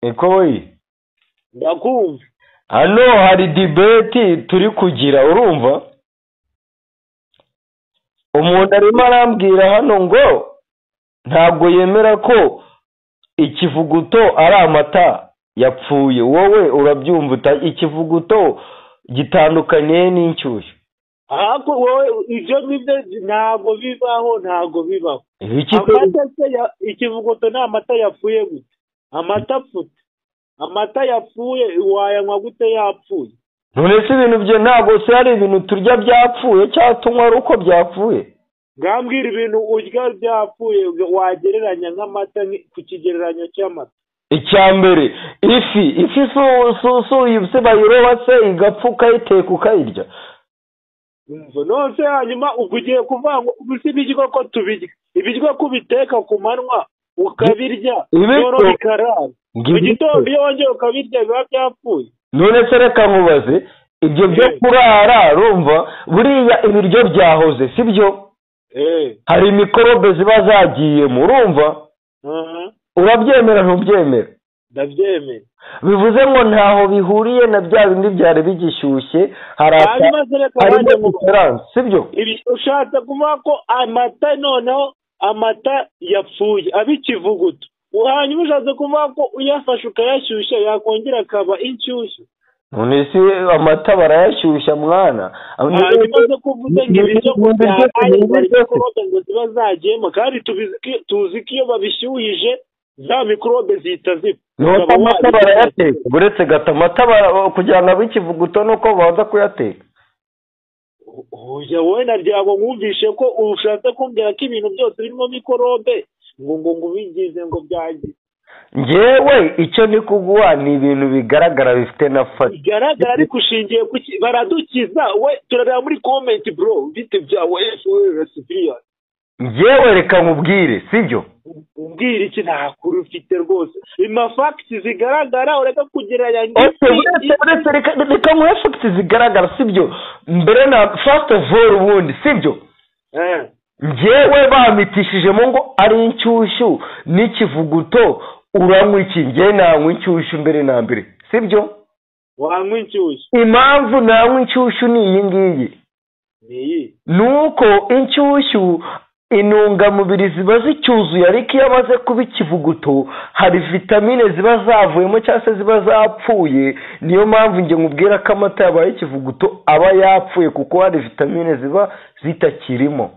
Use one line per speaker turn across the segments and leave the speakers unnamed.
Ikoyi.
Ndakumva.
Hano hari debate turi kugira, urumva? Umuntu arimo arambwira hano ngo ntabwo yemera ko ikivuguto ari amata yapfuye. Wowe urabyumva, ikivuguto gitandukanye n'inshyushyu.
Ahako wowe ibyo ngibyo ntabwo bibaho, ntabwo bibaho. Amata se ikivuguto ni amata yapfuye gute? Amata apfute. Amata yapfuye wayanywa gute yapfuye?
None se ibintu byo ntabwo se hari ibintu turya byapfuye cyangwa tunywa ari uko byapfuye?
Ngambwira ibintu urya byapfuye wagereranya nk'amata ku kigereranyo cy'amata.
Icya mbere ifi se bayiroba se igapfa ukayiteka ukayirya.
None se hanyuma ubwo ugiye kuvuga ngo ubu ibiryo ko tubirya, ibiryo ko ubiteka ku manywa ukabirya ijoro bikarara, mu gitondo iyo wongeye ukabirya biba byapfuye.
None se reka nkubaze, ibyo byo kurara urumva buriya ibiryo byahoze sibyo? Hari mikorobe ziba zagiyemo, urumva? Urabyemera ntubyemera?
Ndabyemera.
Bivuze ngo ntaho bihuriye na bya bindi byari bigishyushye, hari difference, sibyo?
Ushatse kuvuga ko amata noneho amata yapfuye aba ikivuguto, hanyuma ushatse kuvuga ko uyafashe ukayashyushya yakongera akaba inshyushyu.
None se amata barayashyushya mwana?
Hanyuma se kuvuze ngo ibiryo byaraye mikorobe ngo ziba zagiyemo, kandi tuzi ko iyo babishyuhije za mikorobe zihita zipfa.
Nuko amata barayateka, uretse gato amata kugira ngo abe ikivuguto nuko babanza kuyateka.
Oya wowe ntabwo nkumvishe ko ushatse kumbwira ko ibintu byose birimo mikorobe ngo ubigize ngo byagize.
Njyewe icyo ndi kuguha ni ibintu bigaragara bifite na fata
bigaragara, ariko ushingiye kuki baradukiza. We turareba muri comment bro, bite byawe recipe.
Njyewe reka nkubwire, sibyo?
Umbwire iki? Nta kuri ufite rwose, ima facts zigaragara ureka kugereranya.
Uretse reka nguhe facts zigaragara, sibyo? Mbere na first of all ubundi, sibyo? Njyewe bamitishijemo ngo ari inshyushyu n'ikivuguto, uranywa iki? Njye nanywa inshyushyu mbere na mbere, sibyo?
Wanywa inshyushyu.
Impamvu nanywa inshyushyu ni iyi ngiyi, nuko inshyushyu intungamubiri ziba zicyuzuye, ariko iyo amaze kuba ikivuguto hari vitamine ziba zavuyemo cyangwa se ziba zapfuye. Niyo mpamvu njye nkubwira ko amata yabaye ikivuguto aba yapfuye, kuko hari vitamine ziba zitakirimo.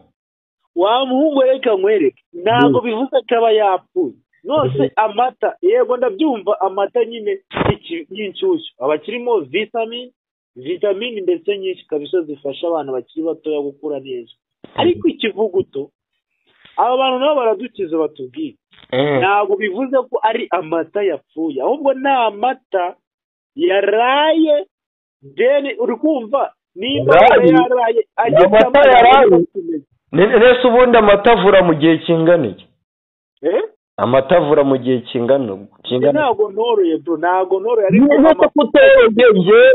Wa muhungu reka nkwereke, ntabwo bivuze ko aba yapfuye. Nose amata, yego ndabyumva, amata nyine y'inshyushyu aba akirimo vitamine ndetse nyinshi kabisa zifasha abana bakiri batoya gukura neza. Ariko ikivuguto aba bantu nabo baradukiza batubwira, ntabwo bivuze ko ari amata yapfuye, ahubwo ni amata yaraye. Then uri kumva nimba yaraye
amata yaraye. Nese ubundi amata avura mu gihe kingana iki? Amata avura mu gihe kingana?
Ntabwo noroye bro, ntabwo noroye. Ariko
kutoroye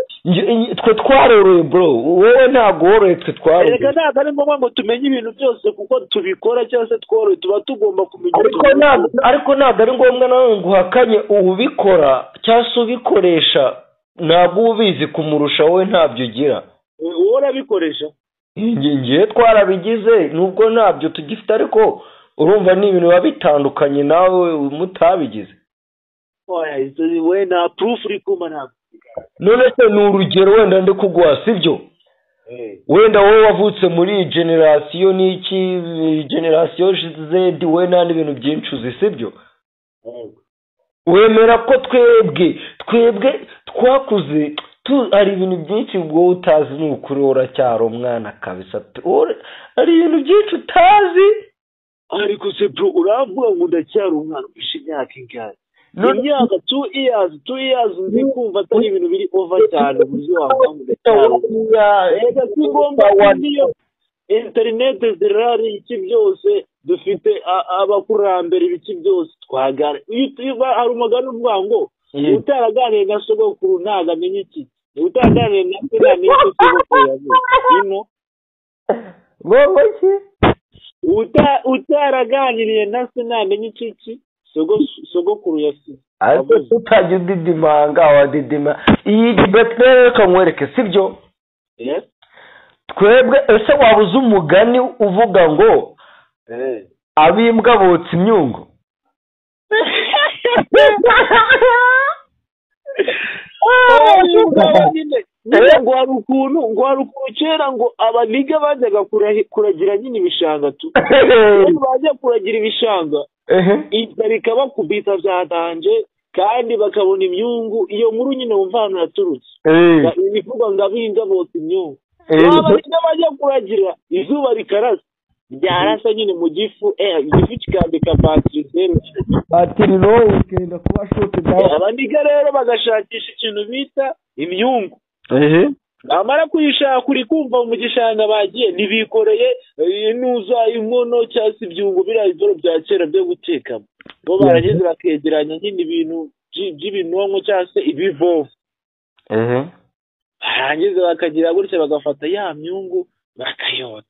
twe twaroroye bro, wowe ntabwo woroye, twe twaroroye.
Reka ntabwo ari ngombwa ngo tumenye ibintu byose kuko tubikora cyangwa se tworoye, tuba tugomba kumenya.
Ariko ntabwo ari ngombwa nawe ngo uhakanye ubikora cyangwa se ubikoresha, ntabwo ubizi kumurusha wowe, ntabyo ugira.
Wowe urabikoresha?
Ngiye twarabigize nubwo ntabyo tugifite, ariko urumva ni ibintu biba bitandukanye nawe mutabigize.
We nta proof uri kumpa ntabwo.
None se ni urugero wenda ndi kuguha, sibyo? Wenda wowe wavutse muri generation n'iki, generation Z, we nta n'ibintu byinshi uzi, sibyo? Wemera ko twebwe twakuze hari ibintu byinshi ubwo utazi, ni ukuri uracyari umwana kabisa, hari ibintu byinshi utazi.
Ariko se bro uravuga ngo ndacyari umwana, ufite imyaka ingahe? Imyaka 2 years, 2 years nzi kumva atari ibintu biri over cyane uburyo wavuga ngo ndacyari umwana. Reka si ngombwa, niyo interineti zirahari, iki byose dufite abakurambere, ibiki byose twagara. Hari umugani uvuga ngo utaraganiriye na sogokuru ntabwo amenya iki, utaraganiriye na se ntamenya icyo sogokuru yavuze. Utaraganiriye na se ntamenya iki sogokuru yasize.
Ariko tutajya udidimanga wadidima iyi debate reka nkwereke, sibyo?
Yes.
Twebwe ese waba uzi umugani uvuga ngo abimbwa botsa imyungu?
Ngo hari ukuntu kera ngo abaniga bajyaga kuragira nyine ibishanga tu, bajya kuragira ibishanga inzara ikabakubita byatanje, kandi bakabona imyungu. Iyo nkuru nyine wumva ahantu yaturutse ibivuga ngo abimbwa botsa imyungu, abaniga bajya kuragira izuba rikarasa, ryarasa nyine mu gifu, igifu kikandika batiri zeru,
batiri low ikenda kuba shoti down.
Abaniga rero bagashakisha ikintu bita imyungu, bamara kuyishaka uri kumva mu gishanga bagiye ntibikoreye inuza inkono cyangwa se ibyungo biriya biboro bya kera byo gutekamo, bo barageze bakegeranya nyine ibintu by'ibinonko cyangwa se ibivovo, barangiza bakagira gutya bagafata ya myungu bakayota.